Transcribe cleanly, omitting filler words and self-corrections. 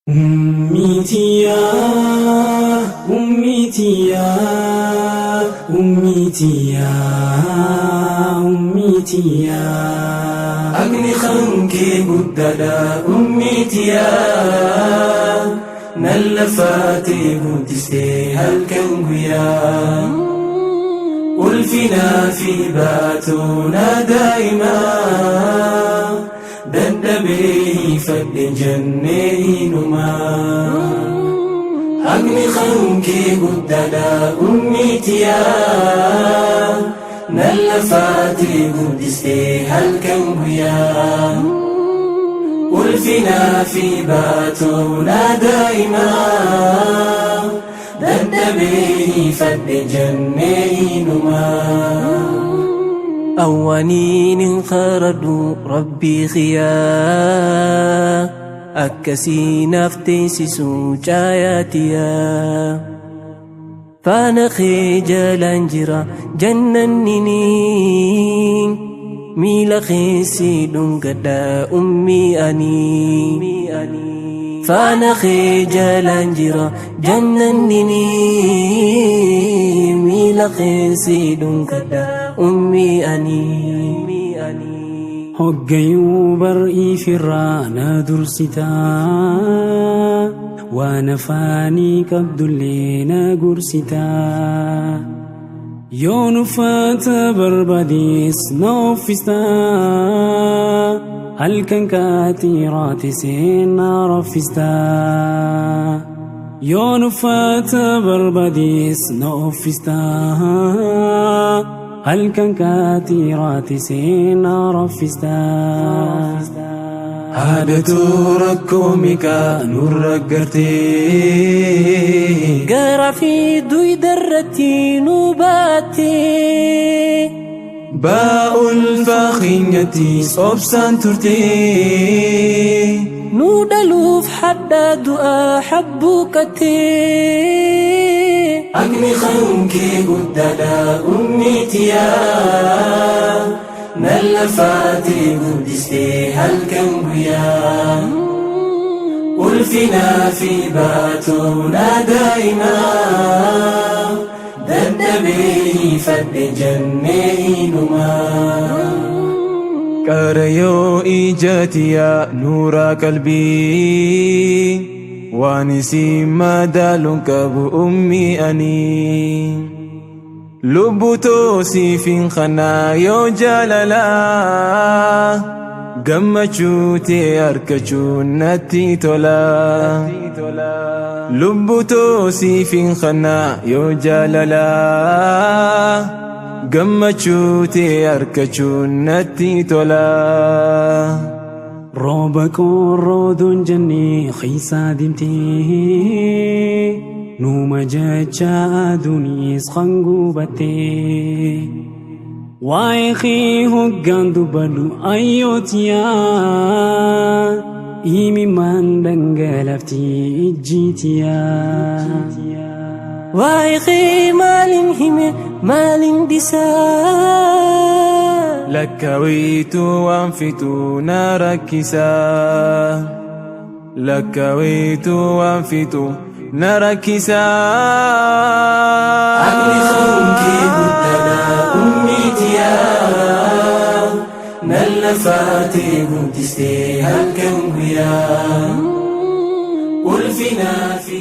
Ummii tiyyaa, ummii tiyyaa, ummii tiyyaa, ummii tiyyaa. Haqni kan kee guddaadha, ummii tiyyaa. Nan lafaatee guddistee halkan guyyaa. Ulfinaa fi baatoona daa'imaa. Dadhabee hiifadhe jennee hinumaa. Haqni kan kee guddaadha, ummii tiyyaa. Nan lafaatee guddistee halkan guyyaa. Ulfinaa fi baatoona daa'imaa. Dadhabee hiifadhe jennee hinumaa. Awwaaniin hin qaradhu rabbii xiyyaa akkasii naaf teessisu caayaatiyaa. Faana kee jalaan jira jannannini miila keessi dhungadha ummii ani. Faana kee jalaan jira jannannini miila keessi dhungadha ummii ani. Hoggayyuu bar'ii firraa na dursitaa, waan afaanii qabdullee na gorsitaa. Yoon uffata barbaadees na uffistaa, halkan kaatiraattisee na raffistaa. Yoon uffata barbaadees na uffistaa, halkan kaatiraattisee na raffistaa. Haadhatu rakkoo meeqaa nurra gartee. Garaa fi duyda irratti nu baattee. Baa ulfaa keenyattis obsaan turtee. Nu dhaluuf hadhaa du'aa habbuuqattee. Haqni kan kee guddaadha, ummii tiyyaa. Nan lafaatee guddistee halkan guyyaa. Ulfinaa fi baatoona daa'imaa. Dadhabee hiifadhe jennee hinumaa. Qarayoo ija tiyyaa, nuura qalbii. Waan isin madaaluun qabu, ummii ani. Lubbuu toosiifin kanaa yoo jaalalaa. Gammachuu tee argachuun natti tola. Lubbuu toosiifin kanaa yoo jaalalaa. Gammachuu tee argachuun natti tola. Rooba qorrooduun jennee keessaa deemtee, nuuma jecha aduunis kan gubattee. Waa'ee kee hoggaan dubbadhu, ayyootiyaa, imimmaan dhangalaftii ijjiitiyaa. Waa'ee kee maalin hime, maalin dhisaa? Lakkawiitu waan fitu na rakkisaa. Lakkawiitu waan fitu na rakkisaa. Haqni kan kee guddaadha, ummii tiyyaa. Nan lafaatee guddistee halkan guyyaa. Ulfinaa fi